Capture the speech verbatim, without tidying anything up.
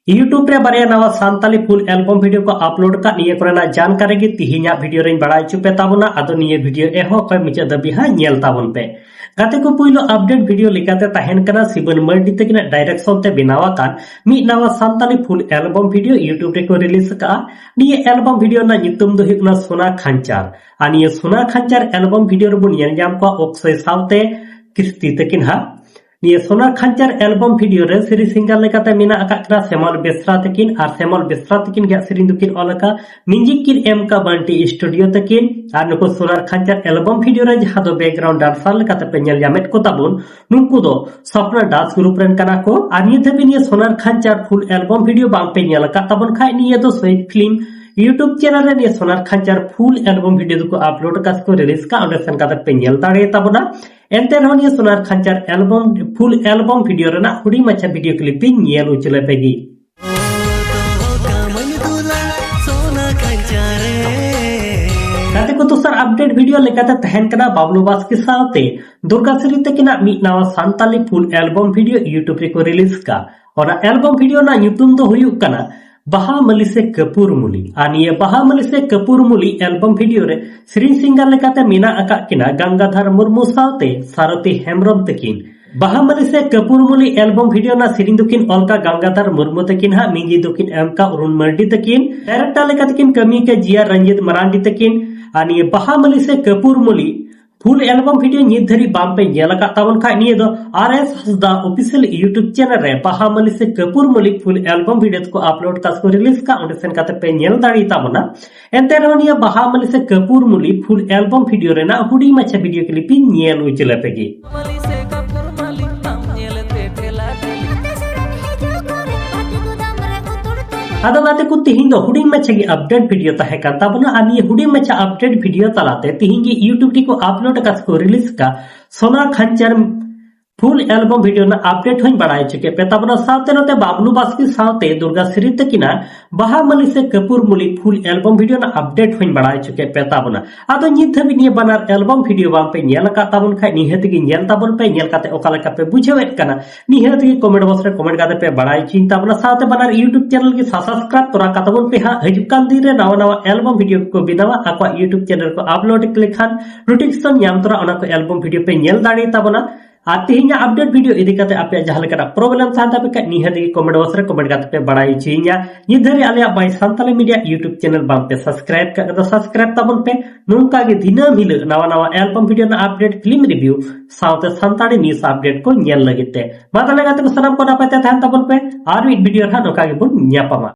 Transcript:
YouTube ᱨᱮ ᱵᱟᱨᱭᱟ ᱱᱟᱣᱟ ᱥᱟᱱᱛᱟᱞᱤ full album video ᱠᱚ upload ᱟᱠᱟᱫ, ᱱᱤᱭᱟᱹ ᱠᱚᱨᱮᱱᱟᱜ ᱡᱟᱱᱠᱟᱨᱤ ᱜᱮ ᱛᱤᱦᱤᱧᱟᱜ video ᱨᱮᱧ ᱵᱟᱲᱟᱭ ᱦᱚᱪᱚ ᱯᱮ ᱛᱟᱵᱚᱱᱟ᱾ ᱟᱫᱚ ᱱᱤᱭᱟᱹ video ᱮᱦᱚᱵ ᱠᱷᱚᱱ ᱢᱩᱪᱟᱹᱫ ᱫᱷᱟᱹᱵᱤᱡ ᱦᱟᱸᱜ ᱧᱮᱞ ᱛᱟᱵᱚᱱ ᱯᱮ᱾ ᱜᱟᱛᱮ ᱠᱚ, ᱯᱩᱭᱞᱩ update video ᱞᱮᱠᱟᱛᱮ ᱛᱟᱦᱮᱱ ᱠᱟᱱᱟ ᱥᱤᱵᱚᱱ ᱢᱟᱨᱰᱤ ᱛᱟᱹᱠᱤᱱᱟᱜ direction ᱛᱮ ᱵᱮᱱᱟᱣ ᱟᱠᱟᱱ ᱢᱤᱫ ᱱᱟᱣᱟ Santali full album video YouTube ᱨᱮᱠᱚ release ᱟᱠᱟᱫᱼᱟ᱾ ᱱᱤᱭᱟᱹ album video ᱨᱮᱱᱟᱜ ᱧᱩᱛᱩᱢ ᱫᱚ ᱦᱩᱭᱩᱜ ᱠᱟᱱᱟ ᱥᱳᱱᱟ ᱠᱷᱟᱧᱪᱟᱨ᱾ ᱟᱨ ᱱᱤᱭᱟᱹ ᱥᱳᱱᱟ ᱠᱷᱟᱧᱪᱟᱨ album video ᱨᱮᱵᱚᱱ ᱧᱮᱞ ᱧᱟᱢ ᱠᱚᱣᱟ ᱚᱠᱥᱚᱭ ᱥᱟᱶᱛᱮ ᱠᱤᱥᱛᱤ ᱛᱟᱹᱠᱤᱱ ᱦᱟᱸᱜ᱾ ᱱᱤᱭᱟᱹ ᱥᱳᱱᱟ ᱠᱷᱟᱧᱪᱟᱨ album video ᱨᱮ ᱥᱮᱨᱮᱧ singer ᱞᱮᱠᱟᱛᱮ ᱢᱮᱱᱟᱜ ᱟᱠᱟᱫ ᱠᱤᱱᱟ ᱥᱮᱢᱚᱞ ᱵᱮᱥᱨᱟ ᱛᱟᱹᱠᱤᱱ, ᱟᱨ ᱥᱮᱢᱚᱞ ᱵᱮᱥᱨᱟ ᱛᱟᱹᱠᱤᱱ ᱜᱮ ᱥᱮᱨᱮᱧ ᱫᱚᱠᱤᱱ ᱚᱞ ᱟᱠᱟᱫ, music ᱠᱤᱱ ᱮᱢ ᱟᱠᱟᱫ ᱵᱟᱱᱴᱤ studio ᱛᱟᱹᱠᱤᱱ, ᱟᱨ ᱱᱩᱠᱩ ᱥᱳᱱᱟ ᱠᱷᱟᱧᱪᱟᱨ album video ᱨᱮ ᱡᱟᱦᱟᱸ ᱫᱚ background dancer ᱞᱮᱠᱟᱛᱮ ᱯᱮ ᱧᱮᱞ ᱧᱟᱢᱮᱫ ᱠᱚ ᱛᱟᱵᱚᱱ, ᱱᱩᱠᱩ ᱫᱚ ᱥᱚᱯᱱᱟ dance group ᱨᱮᱱ ᱠᱟᱱᱟ ᱠᱚ᱾ ᱟᱨ ᱱᱤᱭᱟᱹ ᱫᱷᱟᱹᱵᱤᱡ ᱱᱤᱭᱟᱹ ᱥᱳᱱᱟ ᱠᱷᱟᱧᱪᱟᱨ full album video ᱵᱟᱝ ᱯᱮ ᱧᱮᱞ ᱟᱠᱟᱫ ᱛᱟᱵᱚᱱ ᱠᱷᱟᱡ, ᱱᱤᱭᱟᱹ ᱫᱚ ᱥᱚᱦᱤᱫ film YouTube channel ᱨᱮ ᱱᱤᱭᱟᱹ ᱥᱳᱱᱟ ᱠᱷᱟᱧᱪᱟᱨ full album video ᱫᱚᱠᱚ upload ᱟᱠᱟᱫ ᱥᱮ ᱠᱚ release ᱟᱠᱟᱫ, ᱚᱸᱰᱮ ᱥᱮᱱ ᱠᱟᱛᱮ ᱯᱮ ᱧᱮᱞ ᱫᱟᱲᱮᱭᱟᱛᱟ ᱵᱚᱱᱟ᱾ ᱮᱱᱛᱮ ᱨᱮᱦᱚᱸ ᱱᱤᱭᱟᱹ ᱥᱳᱱᱟ ᱠᱷᱟᱧᱪᱟᱨ album full album video ᱨᱮᱱᱟᱜ ᱦᱩᱰᱤᱧ ᱢᱟᱪᱷᱟ video clip ᱤᱧ ᱧᱮᱞ ᱦᱚᱪᱚ ᱞᱮᱯᱮ ᱜᱮ᱾ ᱜᱟᱛᱮ ᱠᱚ, ᱫᱚᱥᱟᱨ update video ᱞᱮᱠᱟᱛᱮ ᱛᱟᱦᱮᱱ ᱠᱟᱱᱟ ᱵᱟᱵᱞᱩ ᱵᱟᱥᱠᱮ ᱥᱟᱶᱛᱮ ᱫᱩᱨᱜᱟ ᱥᱨᱤ ᱛᱟᱹᱠᱤᱱᱟᱜ ᱢᱤᱫ ᱱᱟᱣᱟ Santali full album video YouTube ᱨᱮᱠᱚ release ᱟᱠᱟᱫ᱾ ᱚᱱᱟ album video ᱨᱮᱱᱟᱜ ᱧᱩᱛᱩᱢ ᱫᱚ ᱦᱩᱭᱩᱜ ᱠᱟᱱᱟ ᱵᱟᱦᱟ ᱢᱟᱹᱞᱤ ᱥᱮ ᱠᱟᱹᱯᱩᱨ ᱢᱩᱞᱤ᱾ ᱟᱨ ᱱᱤᱭᱟᱹ ᱵᱟᱦᱟ ᱢᱟᱹᱞᱤ ᱥᱮ ᱠᱟᱹᱯᱩᱨ ᱢᱩᱞᱤ album video ᱨᱮ ᱥᱮᱨᱮᱧ singer ᱞᱮᱠᱟᱛᱮ ᱢᱮᱱᱟᱜ ᱟᱠᱟᱫ ᱠᱤᱱᱟ ᱜᱟᱝᱜᱟᱫᱷᱟᱨ ᱢᱩᱨᱢᱩ ᱥᱟᱶᱛᱮ ᱥᱟᱨᱚᱛᱤ ᱦᱮᱢᱵᱨᱚᱢ ᱛᱟᱹᱠᱤᱱ᱾ ᱵᱟᱦᱟ ᱢᱟᱹᱞᱤ ᱥᱮ ᱠᱟᱹᱯᱩᱨ ᱢᱩᱞᱤ album video ᱨᱮᱱᱟᱜ ᱥᱮᱨᱮᱧ ᱫᱚᱠᱤᱱ ᱚᱞ ᱟᱠᱟᱫ ᱜᱟᱝᱜᱟᱫᱷᱟᱨ ᱢᱩᱨᱢᱩ ᱛᱟᱹᱠᱤᱱ ᱦᱟᱸᱜ, music ᱫᱚᱠᱤᱱ ᱮᱢ ᱟᱠᱟᱫ ᱚᱨᱩᱱ ᱢᱟᱨᱰᱤ ᱛᱟᱹᱠᱤᱱ, director ᱞᱮᱠᱟ ᱛᱮᱠᱤᱱ ᱠᱟᱹᱢᱤ ᱟᱠᱟᱫ ᱡᱤ ᱟᱨ ᱨᱚᱧᱡᱤᱛ ᱢᱟᱨᱟᱱᱰᱤ ᱛᱟᱹᱠᱤᱱ᱾ ᱟᱨ ᱱᱤᱭᱟᱹ ᱵᱟᱦᱟ ᱢᱟᱹᱞᱤ ᱥᱮ ᱠᱟᱹᱯᱩᱨ ᱢᱩᱞᱤ full album video ᱱᱤᱛ ᱫᱷᱟᱹᱨᱤᱡ ᱵᱟᱝ ᱯᱮ ᱧᱮᱞ ᱟᱠᱟᱫ ᱛᱟᱵᱚᱱ ᱠᱷᱟᱡ, ᱱᱤᱭᱟᱹ ᱫᱚ ᱟᱨ ᱮᱥ ᱦᱟᱸᱥᱫᱟ official YouTube channel ᱨᱮ ᱵᱟᱦᱟ ᱢᱟᱹᱞᱤ ᱥᱮ ᱠᱟᱹᱯᱩᱨ ᱢᱩᱞᱤ full album video ᱠᱚ upload ᱟᱠᱟᱫ ᱥᱮ ᱠᱚ release ᱟᱠᱟᱫ, ᱚᱸᱰᱮ ᱥᱮᱱ ᱠᱟᱛᱮ ᱯᱮ ᱧᱮᱞ ᱫᱟᱲᱮᱭᱟᱛᱟ ᱵᱚᱱᱟ᱾ ᱮᱱᱛᱮ ᱨᱮᱦᱚᱸ ᱱᱤᱭᱟᱹ ᱵᱟᱦᱟ ᱢᱟᱹᱞᱤ ᱥᱮ ᱠᱟᱹᱯᱩᱨ ᱢᱩᱞᱤ full album video ᱨᱮᱱᱟᱜ ᱦᱩᱰᱤᱧ ᱢᱟᱪᱷᱟ video clip ᱤᱧ ᱧᱮᱞ ᱦᱚᱪᱚ ᱞᱮᱯᱮ ᱜᱮ᱾ ᱟᱫᱚ ᱜᱟᱛᱮ ᱠᱚ, ᱛᱤᱦᱤᱧ ᱫᱚ ᱦᱩᱰᱤᱧ ᱢᱟᱪᱷᱟ ᱜᱮ update video ᱛᱟᱦᱮᱸ ᱠᱟᱱ ᱛᱟᱵᱚᱱᱟ᱾ ᱟᱨ ᱱᱤᱭᱟᱹ ᱦᱩᱰᱤᱧ ᱢᱟᱪᱷᱟ update video ᱛᱟᱞᱟᱛᱮ ᱛᱤᱦᱤᱧ ᱜᱮ YouTube ᱨᱮᱠᱚ upload ᱟᱠᱟᱫ ᱥᱮ ᱠᱚ release ᱟᱠᱟᱫ ᱥᱳᱱᱟ ᱠᱷᱟᱧᱪᱟᱨ ᱯᱷᱩᱞ ᱮᱞᱵᱚᱢ ᱵᱷᱤᱰᱤᱭᱳ ᱨᱮᱱᱟᱜ ᱟᱯᱰᱮᱴ ᱦᱚᱸᱧ ᱵᱟᱲᱟᱭ ᱦᱚᱪᱚ ᱠᱮᱫ ᱯᱮ ᱛᱟᱵᱚᱱᱟ᱾ ᱥᱟᱶᱛᱮ ᱱᱚᱛᱮ ᱵᱟᱵᱞᱩ ᱵᱟᱥᱠᱮ ᱥᱟᱶᱛᱮ ᱫᱩᱨᱜᱟ ᱥᱨᱤ ᱛᱟᱹᱠᱤᱱᱟᱜ ᱵᱟᱦᱟ ᱢᱟᱹᱞᱤ ᱥᱮ ᱠᱟᱹᱯᱩᱨ ᱢᱩᱞᱤ ᱯᱷᱩᱞ ᱮᱞᱵᱚᱢ ᱵᱷᱤᱰᱤᱭᱳ ᱨᱮᱱᱟᱜ ᱟᱯᱰᱮᱴ ᱦᱚᱸᱧ ᱵᱟᱲᱟᱭ ᱦᱚᱪᱚ ᱠᱮᱫ ᱯᱮ ᱛᱟᱵᱚᱱᱟ᱾ ᱟᱫᱚ ᱱᱤᱛ ᱫᱷᱟᱹᱵᱤᱡ ᱱᱤᱭᱟᱹ ᱵᱟᱱᱟᱨ ᱮᱞᱵᱚᱢ ᱵᱷᱤᱰᱤᱭᱳ ᱵᱟᱝ ᱯᱮ ᱧᱮᱞ ᱟᱠᱟᱫ ᱛᱟᱵᱚᱱ ᱠᱷᱟᱡ, ᱱᱤᱦᱟᱹᱛ ᱜᱮ ᱧᱮᱞ ᱛᱟᱵᱚᱱ ᱯᱮ᱾ ᱧᱮᱞ ᱠᱟᱛᱮ ᱚᱠᱟ ᱞᱮᱠᱟ ᱯᱮ ᱵᱩᱡᱷᱟᱹᱣᱮᱫ ᱠᱟᱱᱟ, ᱱᱤᱦᱟᱹᱛ ᱜᱮ ᱠᱚᱢᱮᱱᱴ ᱵᱚᱠᱥ ᱨᱮ ᱠᱚᱢᱮᱱᱴ ᱠᱟᱛᱮ ᱯᱮ ᱵᱟᱲᱟᱭ ᱦᱚᱪᱚᱧ ᱛᱟᱵᱚᱱᱟ᱾ ᱥᱟᱶᱛᱮ ᱵᱟᱱᱟᱨ ᱭᱩᱴᱩᱵᱽ ᱪᱮᱱᱮᱞ ᱜᱮ ᱥᱟᱵᱥᱠᱨᱟᱭᱤᱵ ᱛᱚᱨᱟ ᱠᱟᱛᱟᱵᱚᱱ ᱯᱮ ᱦᱟᱸᱜ᱾ ᱦᱤᱡᱩᱜ ᱠᱟᱱ ᱫᱤᱱ ᱨᱮ ᱱᱟᱣᱟ ᱱᱟᱣᱟ ᱮᱞᱵᱚᱢ ᱵᱷᱤᱰᱤᱭᱳ ᱠᱚ ᱵᱮᱱᱟᱣᱟ, ᱟᱠᱚᱣᱟᱜ ᱭᱩᱴᱩᱵᱽ ᱪᱮᱱᱮᱞ ᱠᱚ ᱟᱯᱞᱳᱰ ᱞᱮᱠᱷᱟᱱ ᱱᱳᱴᱤᱯᱷᱤᱠᱮᱥᱚᱱ ᱧᱟᱢ ᱛᱚᱨᱟ ᱚᱱᱟ ᱠᱚ ᱮᱞᱵᱚᱢ ᱵᱷᱤᱰᱤᱭᱳ ᱯᱮ ᱧᱮᱞ ᱫᱟᱲᱮ ᱛᱟᱵᱚᱱᱟ᱾ ᱟᱨ ᱛᱮᱦᱮᱧᱟᱜ ᱟᱯᱰᱮᱴ ᱵᱷᱤᱰᱤᱭᱳ ᱤᱫᱤ ᱠᱟᱛᱮ ᱟᱯᱮᱭᱟᱜ ᱡᱟᱦᱟᱸ ᱞᱮᱠᱟᱱᱟᱜ ᱯᱨᱚᱵᱞᱮᱢ ᱛᱟᱦᱮᱱ ᱛᱟᱯᱮ ᱠᱷᱟᱡ, ᱱᱤᱦᱟᱹᱛ ᱜᱮ ᱠᱚᱢᱮᱱᱴ ᱵᱚᱠᱥ ᱨᱮ ᱠᱚᱢᱮᱱᱴ ᱠᱟᱛᱮ ᱯᱮ ᱵᱟᱲᱟᱭ ᱦᱚᱪᱚᱭᱤᱧᱟ᱾ ᱱᱤᱛ ᱫᱷᱟᱹᱨᱤᱡ ᱟᱞᱮᱭᱟᱜ ᱢᱟᱭ ᱥᱟᱱᱛᱟᱞᱤ ᱢᱤᱰᱤᱭᱟ ᱭᱩᱴᱩᱵᱽ ᱪᱮᱱᱮᱞ ᱵᱟᱝ ᱯᱮ ᱥᱟᱵᱥᱠᱨᱟᱭᱤᱵ ᱠᱟᱜ ᱠᱷᱟᱡ ᱫᱚ ᱥᱟᱵᱥᱠᱨᱟᱭᱤᱵ ᱛᱟᱵᱚᱱ ᱯᱮ, ᱱᱚᱝᱠᱟ ᱜᱮ ᱫᱤᱱᱟᱹᱢ ᱦᱤᱞᱳᱜ ᱱᱟᱣᱟ ᱱᱟᱣᱟ ᱮᱞᱵᱚᱢ ᱵᱷᱤᱰᱤᱭᱳ ᱨᱮᱱᱟᱜ ᱟᱯᱰᱮᱴ, ᱯᱷᱤᱞᱢ ᱨᱤᱵᱷᱤᱭᱩ ᱥᱟᱶᱛᱮ ᱥᱟᱱᱛᱟᱲᱤ ᱱᱤᱭᱩᱡᱽ ᱟᱯᱰᱮᱴ ᱠᱚ ᱧᱮᱞ ᱞᱟᱹᱜᱤᱫ ᱛᱮ᱾ ᱢᱟ ᱛᱟᱦᱚᱞᱮ ᱜᱟᱛᱮ ᱠᱚ, ᱥᱟᱱᱟᱢ ᱠᱚ ᱱᱟᱯᱟᱭ ᱛᱮ ᱛᱟᱦᱮᱱ ᱛᱟᱵᱚᱱ ᱯᱮ, ᱟᱨ ᱢᱤᱫ ᱵᱷᱤᱰᱤᱭᱳ ᱨᱮ ᱦᱟᱸᱜ ᱱᱚᱝᱠᱟ ᱜᱮᱵᱚᱱ ᱧᱟᱯᱟᱢᱟ᱾